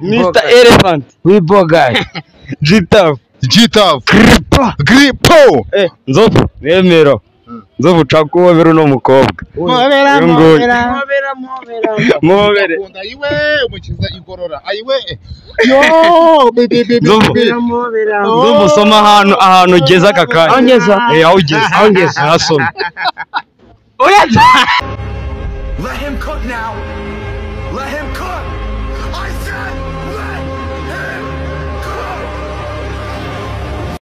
Mr Elephant. Wibogari. G-Tuff. G-Tuff. Gripo. Gripo. Nzovu nemero. Nzovu ushaka kuhobera uno mukobwa. Mobera, Uyu nguyu. mobera, mobera, mobera. Muhobere. Akunda ayiwe umukiza igorora ayiwe. Yo bi bi bi. Nzovu. bi. Mobera. Nzovu soma ahantu ugeze aka kanya. Aho ngeze? Aho ugeze. Aho ngeze. Ahasoma. Oya. Let him cook now. Let him cook. I said, let him cook.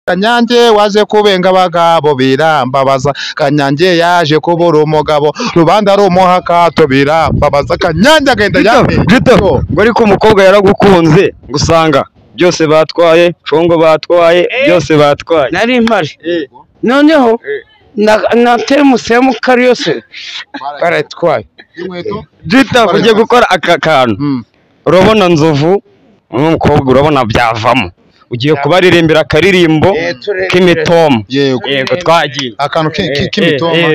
Kanyange waje kubenga abagabo birambabaza. Kanyange yaje kubura umugabo rubanda rumuha akato birambabaza. Kanyange agenda yambaye. G-Tuff. Ngo ariko umukobwa yaragukunze gusanga byose batwaye, congo batwaye, byose batwaye. Nari mpari. Noneho na teremusi ya mukaru yose baratwaye. Inkweto. G-Tuff ugiye gukora aka kantu. Urabona Nzovu n'umukobwa urabona byavamo. Ugiye kubaririmbira akaririmbo k'imitoma. Yego. Yego twagiye. Akantu k'imitoma.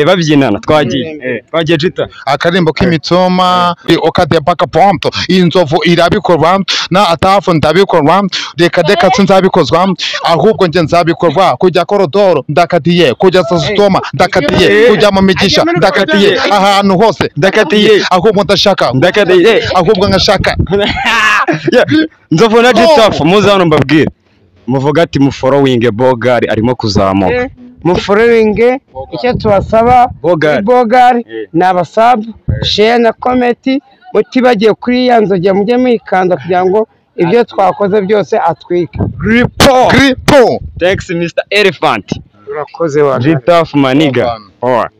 Babyinana twagiye. Twagiye G-Tuff. Akarimbo k'imitoma okade paka pomto inzovu irabikorwa na atafu ndabikorwa reka reka sinzabikozwa ahubwo nje nzabikorwa kujya korodoro ndakatiye kujya sositoma ndakatiye kujya mu migisha ndakatiye ahantu hose Ndakatiye. ahubwo ndashaka Ndakatiye. ahubwo nkashaka. Yeah. Nzovu na G-Tuff muze hano mbabwire. Muvuga ati muforowinge Bogari arimo kuzamuka. Mufollowinge icyo tubasaba Bogari. kuri Bogari ni abasabu share na comment, mutibagiye kuri ya nzogera mujye muyikanda kugira ngo ibyo twakoze byose atwike. Gripo. Gripo. Thanks Mr Elephant. Urakoze wa G-Tuff maniga. Welcome. Alright.